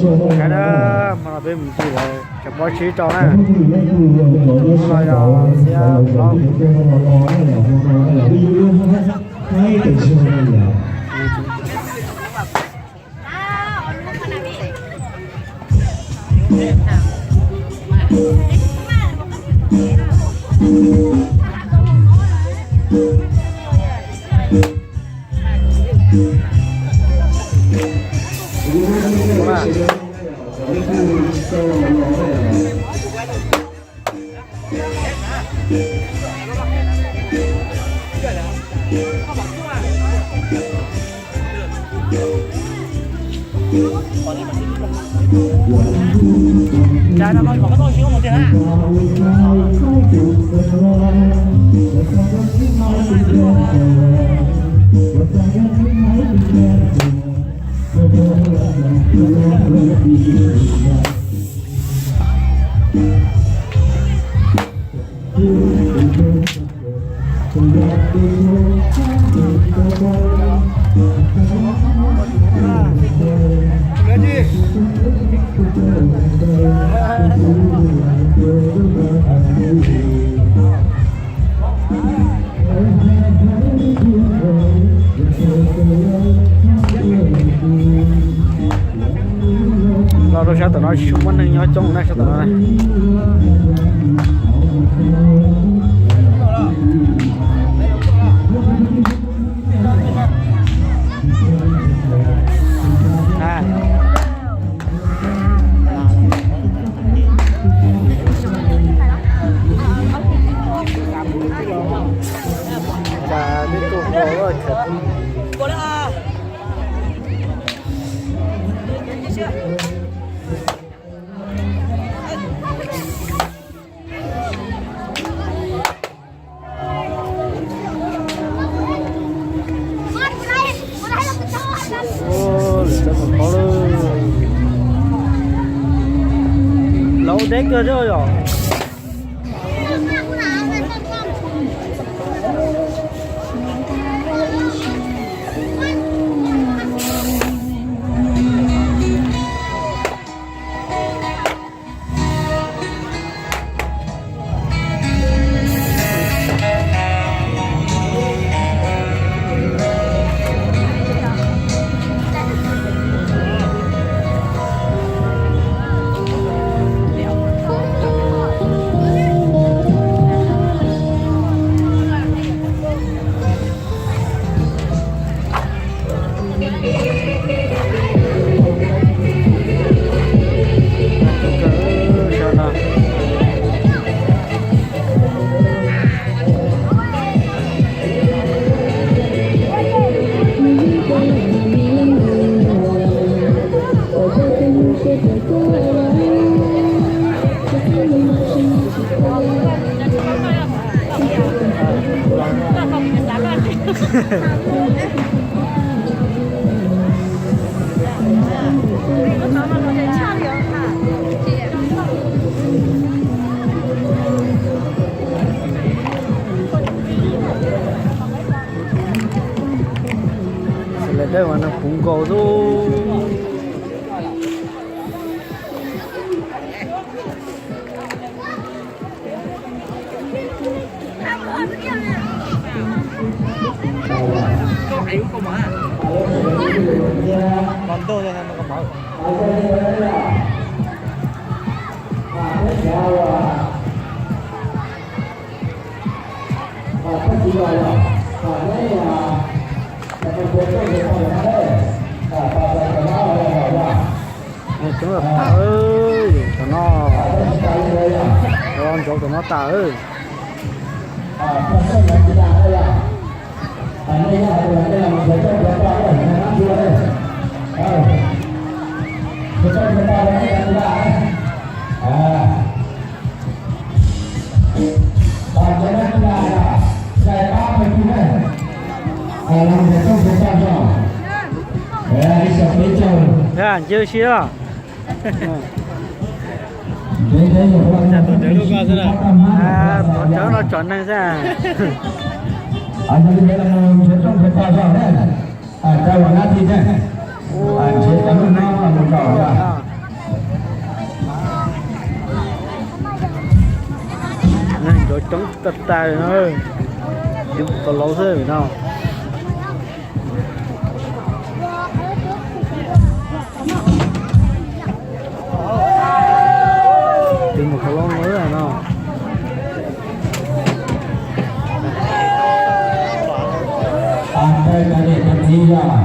Kab dab, hmo no peb mus ncig lawv cov pob tsib rau na. Hmo no yog xiab plaub. Los rau sab tom no tsis muaj neeg nyob coob na, sab tom no na. Lawv ua deb kawg thiab yom. Xws li dawb mas neeg puv nkaus xwb. Coob tas, cov no, ntsaum cov no tas. Ntsia si os. Thov cawv no tsom neeg xwb. Coob tag tag li no, yus tau laus xwb no. Tus mus khov loo no no. Ntawd cov niam cov txiv yog